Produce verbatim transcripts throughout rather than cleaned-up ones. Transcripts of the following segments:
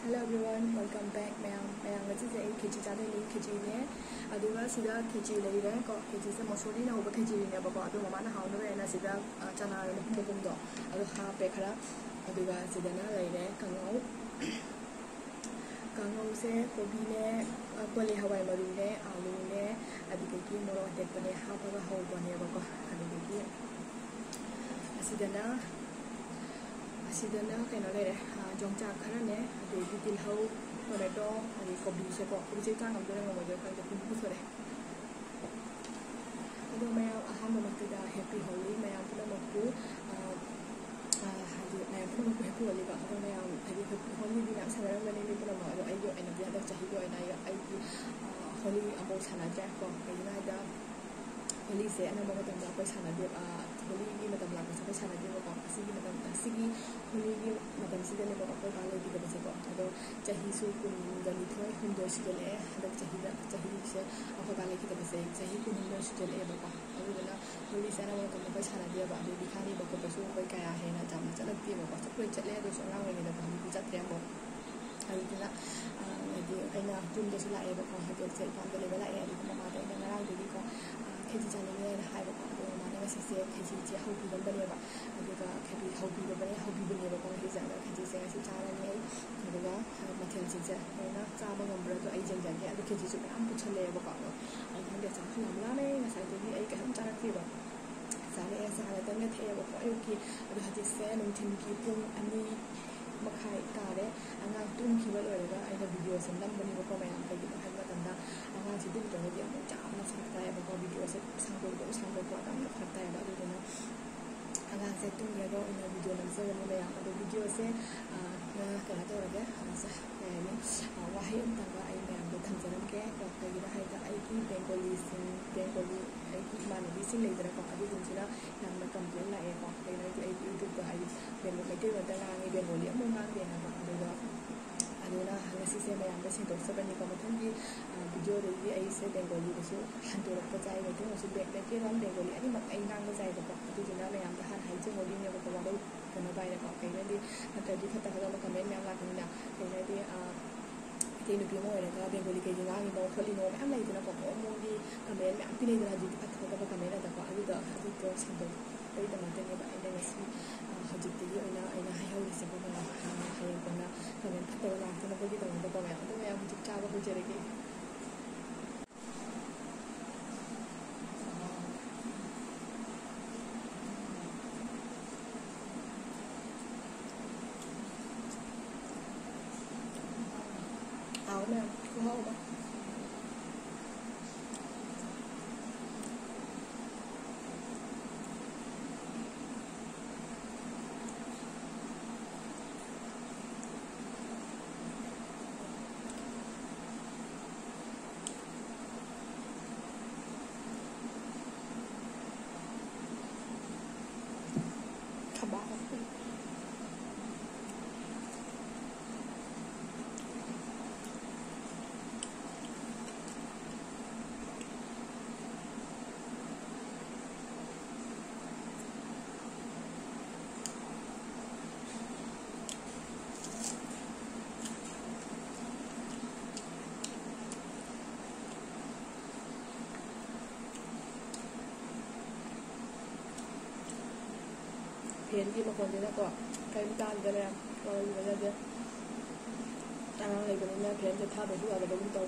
Hello everyone, welcome back ꯃꯌꯥꯝ꯫ ꯃꯌꯥꯝ, ꯉꯁꯤꯁꯦ ꯑꯩ ꯈꯦꯆꯤ ꯆꯥꯗꯣꯏꯅꯤ꯫ ꯈꯦꯆꯤꯅꯦ, ꯑꯗꯨꯒ ꯁꯤꯗ ꯈꯦꯆꯤ ꯂꯩꯔꯦ ꯀꯣ꯫ ꯈꯦꯆꯤꯁꯦ ꯃꯁꯣꯔꯤꯅ ꯍꯧꯕ ꯈꯦꯆꯤꯅꯦꯕꯀꯣ, ꯑꯗꯣ ꯃꯃꯥꯅ ꯍꯥꯎꯅꯕ ꯍꯥꯏꯅ ꯁꯤꯗ, ꯑ, ꯆꯅꯥ ꯃꯄꯨꯝ ꯃꯄꯨꯝꯗꯣ ꯑꯗꯨ ꯍꯥꯞꯄꯦ ꯈꯔ꯫ ꯑꯗꯨꯒ ꯁꯤꯗꯅ ꯂꯩꯔꯦ ꯀꯥꯡꯉꯧ꯫ ꯀꯥꯡꯉꯧꯁꯦ ꯀꯣꯕꯤꯅꯦ, ꯑ, ꯀꯣꯂꯤ ꯍꯋꯥꯏ ꯃꯔꯨꯅꯦ, ꯑꯥꯂꯨꯅꯦ, ꯑꯗꯨꯗꯒꯤ ꯃꯣꯔꯣꯛ ꯑꯇꯦꯛꯄꯅꯦ ꯍꯥꯞꯄꯒ ꯍꯧꯕꯅꯦꯕꯀꯣ꯫ ꯑꯗꯨꯗꯒꯤ ꯑꯁꯤꯗꯅ, ꯑꯁꯤꯗꯅ ꯀꯩꯅꯣ ꯂꯩꯔꯦ, ꯑ, ꯌꯣꯡꯆꯥꯛ ꯈꯔꯅꯦ, ꯑꯗꯨꯗꯒꯤ ꯇꯤꯜꯍꯧ, ꯇꯣꯃꯦꯇꯣ, ꯑꯗꯩ ꯀꯣꯕꯤꯁꯦꯀꯣ꯫ ꯀꯣꯕꯤꯁꯦ ꯆꯥ ꯉꯝꯗꯣꯏꯔꯥ ꯉꯝꯃꯣꯏꯗꯣꯏꯔꯥ ꯈꯪꯗꯦ, ꯄꯨꯝ ꯄꯨꯊꯣꯔꯛꯑꯦ꯫ ꯑꯗꯣ ꯃꯌꯥꯝ, ꯑꯍꯥꯟꯕꯃꯛꯇꯗ Happy Holi ꯃꯌꯥꯝ ꯄꯨꯝꯅꯃꯛꯄꯨ꯫ ꯑ, ꯑ, ꯍꯥꯏꯗꯤ ꯃꯌꯥꯝ ꯄꯨꯝꯅꯃꯛꯄꯨ Happy Holi ꯀꯣ꯫ ꯑꯗꯣ ꯃꯌꯥꯝ ꯍꯥꯏꯗꯤ Happy Holiꯗꯤ ꯃꯌꯥꯝ ꯁꯥꯟꯅꯔꯝꯒꯅꯤ ꯃꯤ ꯄꯨꯝꯅꯃꯛ꯫ ꯑꯗꯣ ꯑꯩꯒꯤ ꯑꯣꯏꯅꯗꯤ ꯍꯟꯗꯛ ꯆꯍꯤꯒꯤ ꯑꯣꯏꯅ ꯑꯩ, ꯑꯩꯒꯤ, ꯑ, ꯍꯣꯂꯤ ꯑꯃꯐꯥꯎ ꯁꯥꯟꯅꯗ꯭ꯔꯦ ꯀꯣ꯫ ꯀꯩꯒꯤꯅꯣ ꯍꯥꯏꯗ ꯍꯣꯂꯤꯁꯦ ꯑꯅꯝꯕ ꯃꯇꯝꯗ ꯑꯩꯈꯣꯏ ꯁꯥꯟꯅꯗꯦ, ꯑ, ꯍꯣꯂꯤꯒꯤ ꯃꯇꯝ ꯂꯥꯛꯄꯁꯦ ꯑꯩꯈꯣꯏ ꯁꯥꯟꯅꯗꯦꯕꯀꯣ꯫ ꯑꯁꯤꯒꯤ ꯃꯇꯝ, ꯑꯁꯤꯒꯤ ꯍꯣꯂꯤꯒꯤ ꯃꯇꯝꯁꯤꯗꯅꯦꯕꯀꯣ ꯑꯩꯈꯣꯏ ꯄꯥ ꯂꯩꯕꯤꯗꯕꯁꯦꯀꯣ꯫ ꯑꯗꯣ ꯆꯍꯤꯁꯨ ꯀꯨꯟꯒ ꯅꯤꯊꯣꯏ, ꯍꯨꯝꯗꯣꯏ ꯁꯨꯖꯜꯂꯛꯑꯦ꯫ ꯍꯟꯗꯛ ꯆꯍꯤꯗ, ꯆꯍꯤꯁꯦ ꯑꯩꯈꯣꯏ ꯄꯥ ꯂꯩꯈꯤꯗꯕꯁꯦ ꯆꯍꯤ ꯀꯨꯟꯍꯨꯝꯗꯣꯏ ꯁꯨꯖꯜꯂꯛꯑꯦꯕꯀꯣ꯫ ꯑꯗꯨꯗꯨꯅ ꯍꯣꯂꯤꯁꯦ ꯑꯅꯝꯕ ꯃꯇꯝꯗ ꯑꯩꯈꯣꯏ ꯁꯥꯟꯅꯗꯦꯕ꯫ ꯑꯗꯩ ꯕꯤꯈꯥ ꯅꯤꯕ ꯈꯣꯠꯄꯁꯨ ꯑꯩꯈꯣꯏ ꯀꯌꯥ ꯍꯦꯟꯅ ꯌꯥꯝꯅ ꯆꯠꯂꯛꯇꯦꯕꯀꯣ꯫ ꯆꯠꯄꯨꯗꯤ ꯆꯠꯂꯦ, ꯑꯗꯨꯁꯨ ꯑꯉꯥꯡ ꯑꯣꯏꯔꯤꯉꯩꯗꯀꯣ, ꯍꯧꯖꯤꯛꯇꯤ ꯆꯠꯇ꯭ꯔꯦ ꯑꯃꯨꯛ꯫ ꯑꯗꯨꯗꯨꯅ, ꯑ, ꯍꯥꯏꯗꯤ ꯑꯩꯅ ꯌꯨꯝꯗꯁꯨ ꯂꯥꯛꯑꯦꯕꯀꯣ, ꯍꯥꯏꯗꯤ ꯑꯩꯁꯦ ꯏꯄꯥꯝꯗ ꯂꯩꯕ ꯂꯥꯛꯑꯦ꯫ ꯑꯗꯨꯒ ꯃꯃꯥꯗ ꯑꯩꯅ ꯉꯔꯥꯡꯗꯒꯤꯀꯣ, ꯑ, ꯈꯦꯆꯤ ꯆꯥꯅꯤꯡꯉꯦꯅ ꯍꯥꯏꯕꯀꯣ꯫ ꯑꯗꯨꯒ ꯃꯃꯥꯅ ꯉꯁꯤꯁꯦ ꯈꯦꯆꯤꯁꯦ ꯍꯧꯕꯤꯔꯝꯕꯅꯦꯕ꯫ ꯑꯗꯨꯒ ꯈꯦꯆꯤ ꯍꯧꯕꯤꯔꯕꯅꯦ, ꯍꯧꯕꯤꯕꯅꯦꯕꯀꯣ ꯉꯁꯤꯁꯦ꯫ ꯑꯗꯣ ꯈꯦꯆꯤꯁꯦ ꯉꯁꯤ ꯆꯥꯔꯅꯤ ꯑꯩ꯫ ꯑꯗꯨꯒ ꯃꯊꯦꯜꯁꯤꯡꯁꯦ ꯂꯣꯏꯅ ꯆꯥꯕ ꯉꯝꯕ꯭ꯔꯥꯗꯣ ꯑꯩ ꯌꯦꯡꯖꯒꯦ꯫ ꯑꯗꯣ ꯈꯦꯆꯤꯁꯨ ꯃꯌꯥꯝ ꯄꯨꯁꯜꯂꯛꯑꯦꯕꯀꯣ꯫ ꯑꯗꯣ ꯑꯩ ꯈꯪꯗꯦ, ꯆꯥꯛꯁꯨ ꯌꯥꯝ ꯂꯥꯝꯃꯦ꯫ ꯉꯁꯥꯏꯗꯒꯤ ꯑꯩ ꯀꯩꯝ ꯆꯥꯔꯛꯇꯦꯕ꯫ ꯆꯥꯔꯛꯑꯦ, ꯆꯥ ꯈꯛꯇꯪꯒ ꯊꯛꯑꯦꯕꯀꯣ ꯑꯌꯨꯛꯀꯤ꯫ ꯑꯗꯣ ꯍꯧꯖꯤꯛꯁꯦ ꯅꯨꯡꯊꯤꯜꯒꯤ ꯄꯨꯡ ꯑꯅꯤ ꯃꯈꯥꯏ ꯇꯥꯔꯦ꯫ ꯑꯉꯥꯡ ꯇꯨꯝꯈꯤꯕ ꯂꯣꯏꯔꯒ ꯑꯩꯅ ꯚꯤꯗꯤꯑꯣꯁꯦ ꯅꯝꯕꯅꯦꯕꯀꯣ ꯃꯌꯥꯝ꯫ ꯀꯩꯒꯤꯅꯣ ꯍꯥꯏꯕ ꯃꯇꯝꯗ ꯑꯉꯥꯡꯁꯦ ꯇꯨꯝꯗ꯭ꯔꯒꯗꯤ ꯑꯃꯨꯛ ꯌꯥꯝꯅ ꯐꯔꯛ ꯇꯥꯏꯌꯦꯕꯀꯣ꯫ ꯚꯤꯗꯤꯑꯣꯁꯦ ꯁꯥꯡꯗꯣꯛꯑꯒ ꯁꯥꯡꯗꯣꯛꯄ ꯌꯥꯝꯅ ꯐꯔꯛ ꯇꯥꯏꯌꯦꯕ꯫ ꯑꯗꯨꯗꯨꯅ ꯑꯉꯥꯡꯁꯦ ꯇꯨꯝꯈ꯭ꯔꯒ ꯑꯣꯏꯅ ꯚꯤꯗꯤꯑꯣ ꯅꯝꯖꯕꯅꯤ ꯃꯌꯥꯝ꯫ ꯑꯗꯣ ꯚꯤꯗꯤꯑꯣꯁꯦ, ꯑ, ꯉ-, ꯀꯩꯅꯣ ꯇꯧꯔꯒꯦ, ꯑ, ꯁ-, ꯀꯩ ꯍꯥꯏꯅꯤ, ꯑ, ꯋꯥꯍꯩ ꯑꯃꯇꯪꯒ ꯑꯩ ꯃꯌꯥꯝꯗ ꯊꯝꯖꯔꯝꯒꯦ꯫ ꯑꯗꯣ ꯀꯩꯒꯤꯅꯣ ꯍꯥꯏꯗ ꯑꯩꯒꯤ ꯕꯦꯡꯒꯣꯂꯤꯁꯤꯡ, ꯕꯦꯡꯒꯣꯂꯤ ꯑꯩꯒꯤ ꯏꯃꯥꯟꯅꯕꯤꯁꯤꯡ ꯂꯩꯗꯅꯀꯣ, ꯑꯗꯨꯁꯤꯡꯁꯤꯅ ꯌꯥꯝꯅ ꯀꯝꯄ꯭ꯂꯦꯟ ꯂꯥꯛꯑꯦꯀꯣ꯫ ꯀꯩꯅꯣ ꯍꯥꯏꯗꯤ ꯑꯩꯒꯤ ꯌꯨꯇ꯭ꯌꯨꯕꯇ ꯍꯥꯏꯗꯤ ꯕꯦꯡꯒꯣ-, ꯃꯩꯇꯩꯂꯣꯟꯗ ꯉꯥꯡꯉꯤ, ꯕꯦꯡꯒꯣꯂꯤ ꯑꯃꯨꯛ ꯉꯥꯡꯗꯦ ꯍꯥꯏꯕ꯫ ꯑꯗꯨꯒ ꯑꯗꯨꯅ ꯉꯁꯤꯁꯦ ꯃꯌꯥꯝꯗ ꯁꯦꯡꯗꯣꯛꯆꯕꯅꯤꯀꯣ꯫ ꯃꯊꯪꯒꯤ, ꯑ, ꯚꯤꯗꯤꯑꯣꯗꯗꯤ ꯑꯩꯁꯦ ꯕꯦꯡꯒꯣꯂꯤꯗꯁꯨ ꯍꯟꯗꯣꯔꯛꯄ ꯆꯥꯏ, ꯃꯩꯇꯩꯂꯣꯟꯁꯨ ꯕꯦ-, ꯃꯩꯇꯩꯂꯣꯟ, ꯕꯦꯡꯒꯣꯂꯤ ꯑꯅꯤꯃꯛ ꯑꯩ ꯉꯥꯡꯕ ꯆꯥꯏꯕꯀꯣ꯫ ꯑꯗꯨꯗꯨꯅ ꯃꯌꯥꯝꯗ ꯍꯥꯟꯅ ꯍꯥꯏꯖꯍꯧꯔꯤꯅꯦꯕꯀꯣ, ꯋꯥꯔꯧ ꯀꯩꯅꯣ ꯚꯥꯏꯅꯀꯣ꯫ ꯀꯩꯅꯣꯗꯤ ꯅꯠꯇ꯭ꯔꯗꯤ ꯐꯠꯇ ꯐꯠꯇꯕ ꯀꯃꯦꯟ ꯃꯌꯥꯝ ꯂꯥꯛꯀꯅꯤꯅ꯫ ꯀꯩꯅꯣꯗꯤ ꯅꯨꯄꯤ ꯑꯃ ꯑꯣꯏꯔꯒ ꯕꯦꯡꯒꯣꯂꯤ ꯀꯩꯒꯤ ꯉꯥꯡꯉꯤꯅꯣ ꯈꯣꯠꯂꯤꯅꯣ ꯃꯌꯥꯝ ꯂꯩꯗꯅꯀꯣ, ꯃꯑꯣꯡ ꯃꯑꯣꯡꯒꯤ ꯀꯃꯦꯟ ꯃꯌꯥꯝ ꯄꯤꯅꯩꯗꯅ, ꯍꯧꯖꯤꯛꯇꯤ ꯐꯠꯇ ꯐꯠꯇꯕ ꯀꯃꯦꯟ ꯑꯗꯀꯣ, ꯑꯗꯨꯗꯣ ꯑꯗꯨꯗꯣ ꯁꯟꯗꯣꯛꯄꯩꯗꯃꯛꯇꯅꯦꯕ ꯑꯩꯅ ꯉꯁꯤ, ꯑ, ꯍꯧꯖꯤꯛꯇꯒꯤ ꯑꯣꯏꯅ ꯑꯩꯅ ꯍꯥꯏꯍꯧꯔꯤꯁꯦꯀꯣ ꯃꯌꯥꯝ, ꯑ, ꯍꯌꯦꯡ ꯀꯣꯟꯅ ꯀꯃꯦꯟ ꯐꯠꯇꯕ ꯂꯥꯛꯇꯅꯕꯒꯤꯗꯃꯛꯇꯀꯣ ꯃꯌꯥꯝ꯫ ꯑꯗꯨ ꯃꯌꯥꯝ ꯍꯧꯖꯤꯛ ꯆꯥꯕ ꯍꯧꯖꯔꯒꯦ꯫ ꯍꯥꯎ ꯃꯌꯥꯝ, ꯈꯨꯍꯥꯎ ꯑꯃ꯫ ꯊꯕꯥꯛ꯫ ꯐꯦꯟꯒꯤ ꯃꯈꯣꯟꯁꯤꯅꯀꯣ ꯀꯔꯤꯝ ꯇꯥꯗ꯭ꯔꯦ ꯃꯌꯥꯝ, ꯋꯥꯔꯧꯕꯤꯕ ꯌꯥꯗꯦ꯫ ꯑꯉꯥꯡ ꯂꯩꯕꯅꯤꯅ ꯐꯦꯟꯁꯦ ꯊꯥꯗ꯭ꯔꯁꯨ ꯌꯥꯗꯕꯒꯨꯝ ꯇꯧ꯫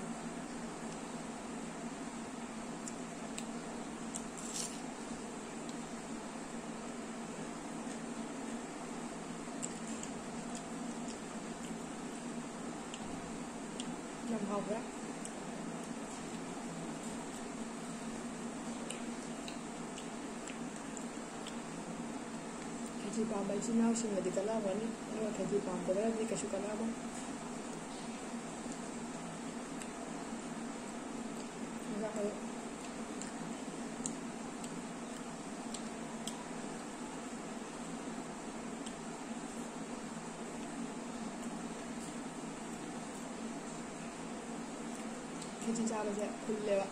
ꯌꯥꯝ ꯍꯥꯎꯈ꯭ꯔꯦ꯫ ꯈꯦꯆꯤ ꯄꯥꯝꯕ ꯏꯆꯤꯟ ꯏꯅꯥꯎꯁꯤꯡꯅꯗꯤ ꯀꯜꯂꯝꯒꯅꯤ, ꯑꯗꯨꯒ ꯈꯦꯆꯤ ꯄꯥꯝꯗꯕꯅꯗꯤ ꯀꯩꯁꯨ ꯀꯜꯂꯝꯃꯣꯏ꯫ ꯃꯁꯛ ꯈꯔ ꯈꯦꯆꯤ ꯆꯥꯕꯁꯦ ꯐꯨꯜꯂꯦꯕ,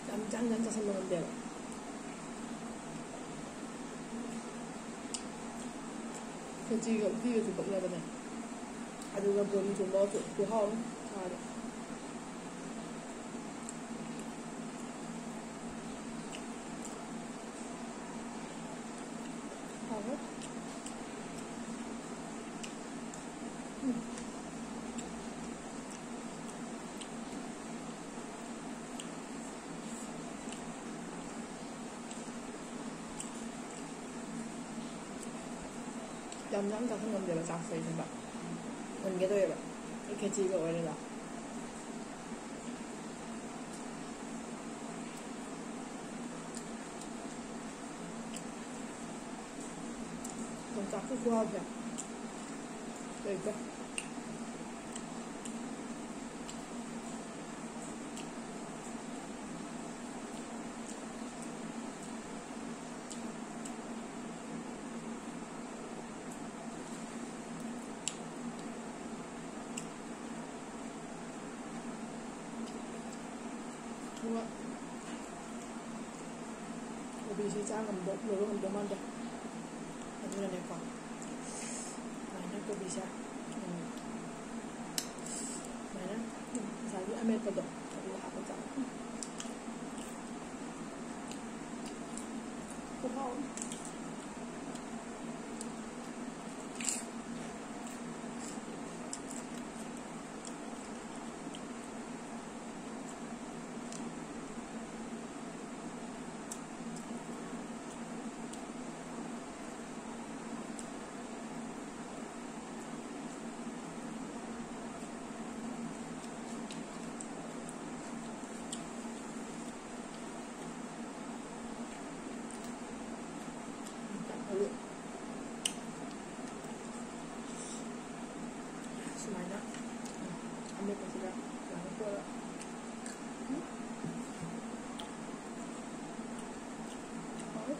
ꯌꯥꯝ ꯆꯪ ꯆꯪ ꯆꯥꯁꯤꯟꯕ ꯉꯝꯗꯦꯕ꯫ ꯈꯦꯆꯤꯒ ꯎꯇꯤꯒꯁꯨ ꯄꯛꯅꯕꯅꯦ꯫ ꯑꯗꯨꯒ ꯕꯣꯔꯤ ꯊꯣꯡꯕꯒꯁꯨ ꯈꯨꯍꯥꯎ ꯑꯃ꯫ ꯆꯥꯔꯦ꯫ ꯍꯥꯎꯋꯦ꯫ ꯎꯝ꯫ ꯌꯥꯝ ꯌꯥꯝ ꯆꯥꯁꯟ ꯉꯝꯗꯦꯕ ꯆꯥꯛꯁꯦ ꯑꯩ ꯈꯪꯕ꯫ ꯃꯨꯟꯒꯦ ꯇꯧꯋꯦꯕ꯫ ꯑꯩ ꯈꯦꯆꯤꯒ ꯑꯣꯏꯔꯦꯗ꯫ ꯌꯣꯡꯆꯥꯛꯀꯤ ꯈꯨꯍꯥꯎꯁꯦ ꯂꯩꯇꯦ꯫ ꯑꯗꯨꯒ ꯀꯣꯕꯤꯁꯦ ꯆꯥ ꯉꯝꯗꯧ, ꯂꯣꯏꯕ ꯉꯝꯗꯧ ꯃꯥꯟꯗꯦ꯫ ꯑꯗꯨꯅꯅꯦꯀꯣ, ꯁꯨꯃꯥꯏꯅ ꯀꯣꯕꯤꯁꯦ, ꯎꯝ, ꯁꯨꯃꯥꯏꯅ, ꯎꯝ, ꯉꯁꯥꯏꯒꯤ ꯑꯃꯦꯠꯄꯗꯣ ꯑꯗꯨꯒ ꯍꯥꯞꯄ ꯆꯥꯎ꯫ ꯎꯝ꯫ ꯈꯨꯍꯥꯎ ꯑꯃ꯫ ꯁꯨꯃꯥꯏꯅ ꯑꯃꯦꯠꯄꯁꯤꯒ ꯁꯨꯃꯥꯏꯅ ꯇꯣꯠꯂꯒ꯫ ꯎꯝ꯫ ꯍꯥꯎꯋꯤ꯫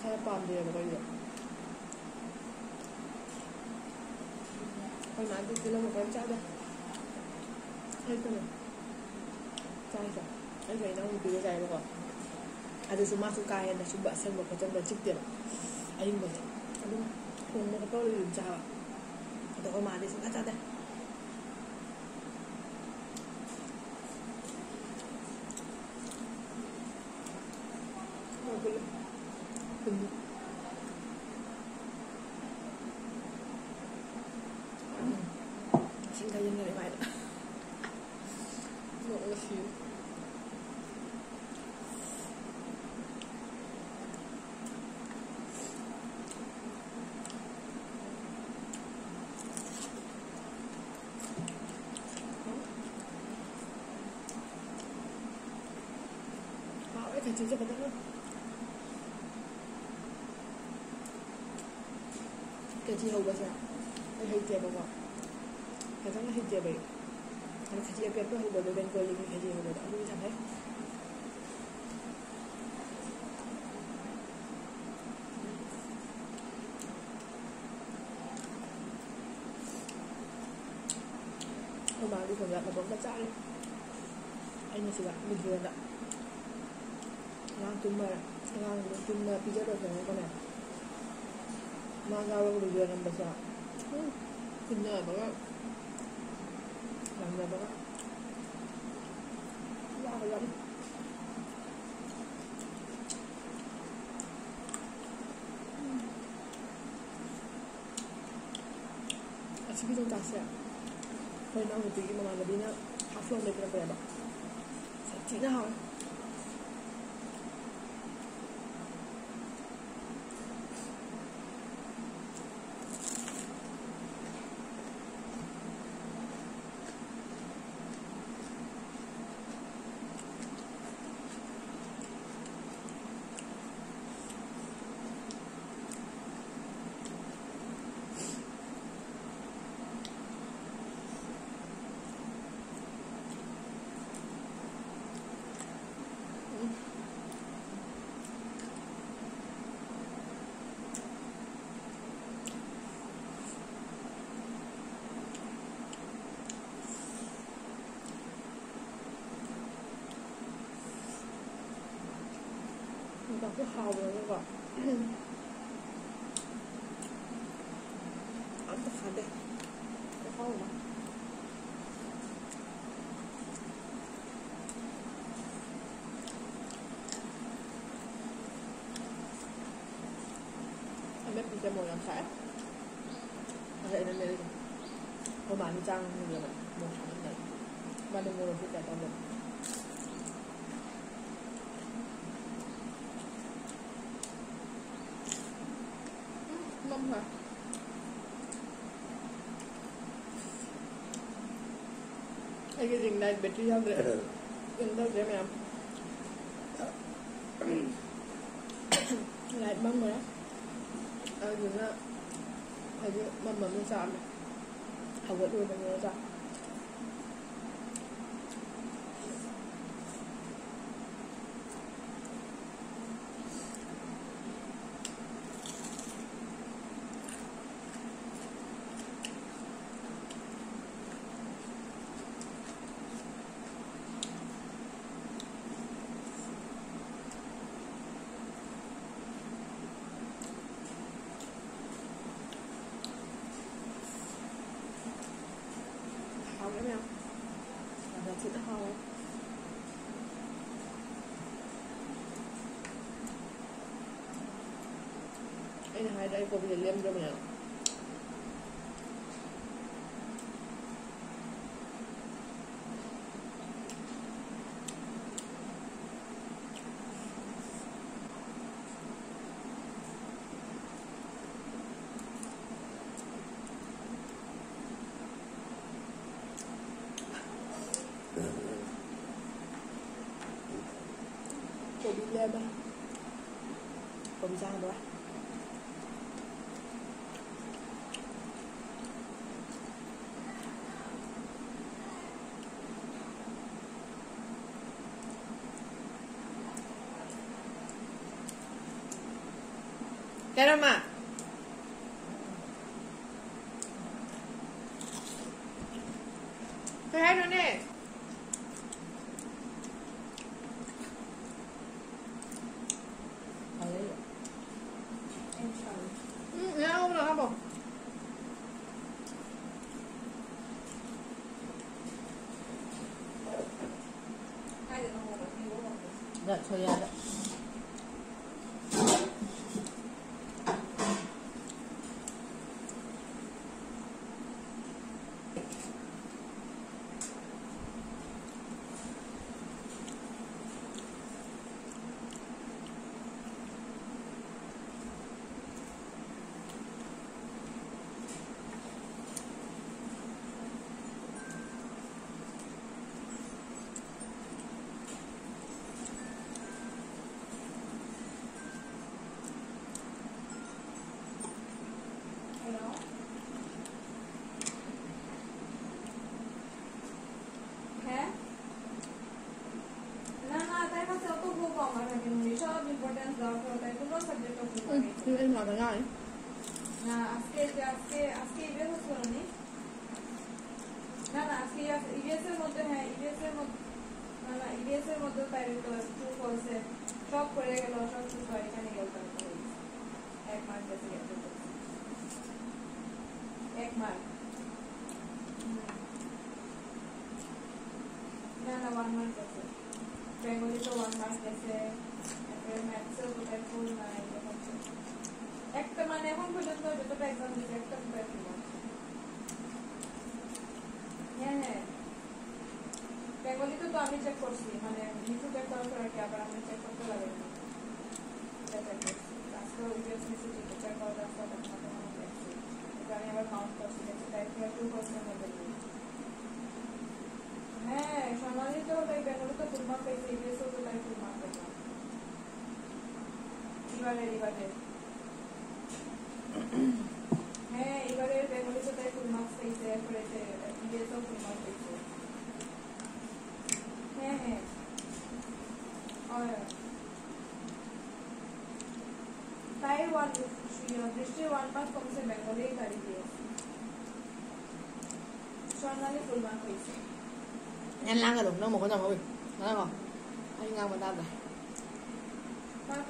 ꯈꯔ ꯄꯥꯝꯗꯦꯕꯀꯣ ꯑꯩꯗꯣ꯫ ꯑꯩꯈꯣꯏ ꯃꯥꯗꯤ ꯇꯤꯜꯍꯧ ꯃꯈꯣꯟ ꯆꯥꯗꯦ꯫ ꯑꯩ ꯀꯩꯅꯣ ꯆꯥꯏꯁꯦ꯫ ꯑꯩꯒ ꯏꯅꯥꯎꯅꯨꯄꯤꯒ ꯆꯥꯏꯕꯀꯣ꯫ ꯑꯗꯨꯁꯨ ꯃꯥꯁꯨ ꯀꯥ ꯍꯦꯟꯅ ꯁꯨꯝꯕ ꯑꯁꯪꯕ ꯈꯣꯠꯆꯟꯕ ꯆꯤꯛꯇꯦꯕ꯫ ꯑꯍꯤꯡꯕꯁꯦ ꯑꯗꯨꯝ ꯊꯣꯡꯕ ꯈꯣꯠꯄ ꯑꯗꯨꯝ ꯆꯥꯕ꯫ ꯑꯗꯣ ꯑꯩꯈꯣꯏ ꯃꯥꯗꯤ ꯁꯨꯡꯆꯥ ꯆꯥꯗꯦ꯫ ꯏꯁꯤꯡ ꯊꯛꯖꯤꯟꯒꯅꯤ ꯃꯥꯏꯗ꯫ ꯅꯣꯛꯑꯒ ꯁꯤꯔꯦ꯫ ꯍꯥꯎꯋꯦ ꯈꯦꯆꯤꯁꯦ ꯐꯖꯅ꯫ ꯈꯦꯆꯤ ꯍꯧꯕꯁꯦ ꯑꯩ ꯍꯩꯇꯦꯕꯀꯣ꯫ ꯐꯖꯅ ꯍꯩꯇꯦꯕ ꯑꯩ꯫ ꯑꯗꯣ ꯈꯦꯆꯤ ꯑꯄꯦꯠꯄ ꯍꯧꯕꯗꯣ, ꯕꯦꯡꯒꯣꯂꯤꯒꯤ ꯈꯦꯆꯤ ꯍꯧꯕꯗꯣ, ꯑꯗꯨꯗꯤ ꯌꯥꯝ ꯍꯩ꯫ ꯑꯩꯈꯣꯏ ꯃꯥꯗꯤ ꯁꯣꯝꯗ ꯃꯇꯣꯝꯇ ꯆꯥꯔꯤ꯫ ꯑꯩꯅ ꯁꯤꯗ ꯃꯤꯡꯁꯦꯜꯗ ꯑꯉꯥꯡ ꯇꯨꯝꯃꯔ-, ꯑꯉꯥꯡꯗꯣ ꯇꯨꯝꯃ ꯄꯤꯖꯔꯣꯏꯗꯅꯀꯣꯅꯦ꯫ ꯃꯥ ꯆꯥꯕ ꯃꯤꯡꯁꯦꯜ ꯅꯝꯕꯁꯦ꯫ ꯎꯝ꯫ ꯐꯨꯅꯕꯒ ꯂꯥꯎꯅꯕꯒ꯫ ꯋꯥꯒ꯭ꯔꯖꯥꯠꯅꯤ꯫ ꯑꯁꯤꯒꯤ ꯌꯣꯡꯆꯥꯛꯁꯦ ꯑꯩꯈꯣꯏ ꯏꯅꯥꯎꯅꯨꯄꯤꯒꯤ ꯃꯃꯥꯟꯅꯕꯤꯅ ꯍꯥꯐ ꯂꯣꯟꯗꯩ ꯄꯤꯔꯛꯄꯅꯦꯕ꯫ ꯁꯥꯊꯤꯅ ꯍꯥꯎꯋꯦ꯫ ꯑꯗꯨ ꯍꯥꯎꯕꯅꯤꯀꯣ꯫ ꯑꯝꯇ ꯐꯥꯗꯦ꯫ ꯈꯨꯍꯥꯎ ꯑꯃ꯫ ꯑꯃꯦꯠꯄꯁꯦ ꯃꯣꯔꯣꯛ ꯌꯥꯝ ꯁꯥꯏ꯫ ꯑꯗꯩ ꯑꯩꯅ ꯃꯦꯠꯂꯤꯁꯦ꯫ ꯑꯩꯈꯣꯏ ꯃꯥꯅ ꯆꯥꯡ ꯃꯨꯜꯂꯕꯅꯤ ꯃꯣꯔꯣꯛ ꯁꯥꯃꯟꯗꯅ꯫ ꯃꯥꯗꯤ ꯃꯣꯔꯣꯛꯁꯦ ꯀꯌꯥ ꯆꯥꯗꯕꯅꯤ꯫ ꯎꯝ, ꯃꯝ ꯍꯣꯏ꯫ ꯑꯩꯒꯤ ring light battery ꯌꯥꯎꯗ꯭ꯔꯦ꯫ ꯀꯩꯅꯣ ꯇꯧꯗ꯭ꯔꯦ ꯃꯌꯥꯝ꯫ Light ꯃꯝꯈ꯭ꯔꯦ꯫ ꯑꯗꯨꯗꯨꯅ ꯍꯧꯖꯤꯛ ꯃꯝ ꯃꯝꯅ ꯆꯥꯔꯦ꯫ ꯍꯧꯒꯠꯂꯨꯔꯕꯅꯤꯅ ꯆꯥꯛ꯫ ꯍꯥꯎꯔꯦ ꯃꯌꯥꯝ꯫ ꯌꯥꯝꯅ ꯊꯤꯅ ꯍꯥꯎꯔꯦ꯫ ꯑꯩꯅ ꯍꯥꯏꯗ꯭ꯔꯥ ꯑꯩ ꯀꯣꯕꯤꯗ ꯂꯦꯝꯗ꯭ꯔꯕꯅꯦ꯫ ꯀꯣꯕꯤ ꯂꯦꯝꯃꯦ꯫ ꯀꯣꯕꯤ ꯆꯥ ꯉꯝꯃꯔꯣꯏ꯫ ꯀꯩꯅꯣꯃ꯫ ꯀꯩ ꯍꯥꯏꯅꯣꯅꯦ? ꯁꯣꯔꯤꯌꯥꯗ꯫ Hello? হ্যাঁ? না, না, তাই হচ্ছে অত খুব কম আর থাকে না। সব ইম্পর্টেন্স দেওয়া হয়, তাই কোনো সাবজেক্টও খুব কম। হুম, তুমি এই মাথা নাই। না, আজকে, যে আজকে, আজকে ইভিএস হচ্ছে না নি? না, না, আজকে ইভিএস এর মধ্যে, হ্যাঁ, ইভিএস এর মধ্যে, না, না, ইভিএস এর মধ্যে তাই তো ট্রু ফলস এ সব করে গেল, সব কিছু এখানে গেল, তারপরে এক মার্ক গেছে, গেছে। এক মার্ক। হুম। না, না, ওয়ান মার্ক গেছে। বেঙ্গলি তো ওয়ান মার্ক গেছে, তারপরে ম্যাথসেও কোথায় ফুল নাই, এরকম তো। একটা মানে এখন পর্যন্ত যতটা এক্সাম দিয়েছে, একটা কোথায় ফুল আছে। হ্যাঁ, হ্যাঁ। বেঙ্গলি তো, তো আমি চেক করছি, মানে ইউটিউবে করার পর আর কি, আবার আমি চেক করতে লাগে না। এটা চেক করছি। আজকে ওই যে আপনি যে চেক করার রাস্তা, তখন আপনার মনে দেখছি। এটা আমি আবার কাউন্ট করছি, দেখছি, তাই কি আর টু পার্সেন্ট মধ্যে নেই। হ্যাঁ, সোনালি তো তাই বেঙ্গলি তো ফুল মার্ক পাইছে, ইভিএসও তো তাই ফুল মার্ক পাইছে। এবারে, এবারে। হ্যাঁ, এবারে বেঙ্গলি তো তাই ফুল মার্কস পাইছে, এরপরে যে ইভিএসও ফুল মার্কস পাইছে। হ্যাঁ, হ্যাঁ। আর তাই ওয়ান, দৃষ্টির ওয়ান মার্ক কমছে, বেঙ্গলি গাড়ি দিয়েছে। সোনালি ফুল মার্ক হয়েছে। Yan lang, ano, no, mo ko na, mawin. Ano ko? Ay, nga, madada.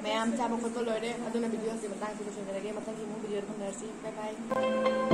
Ma'am, ꯆꯥꯕ ꯈꯣꯠꯄ ꯂꯣꯏꯔꯦ꯫ ꯑꯗꯨꯅ ꯚꯤꯗꯤꯑꯣꯁꯦ ꯃꯇꯥꯡꯁꯤꯗ ꯂꯣꯏꯁꯤꯟꯖꯔꯒꯦ꯫ ꯃꯊꯪꯒꯤ ꯑꯃꯨꯛ ꯚꯤꯗꯤꯑꯣꯗ ꯐꯪꯅꯔꯁꯤ꯫ ꯕꯥꯏ ꯕꯥꯏ꯫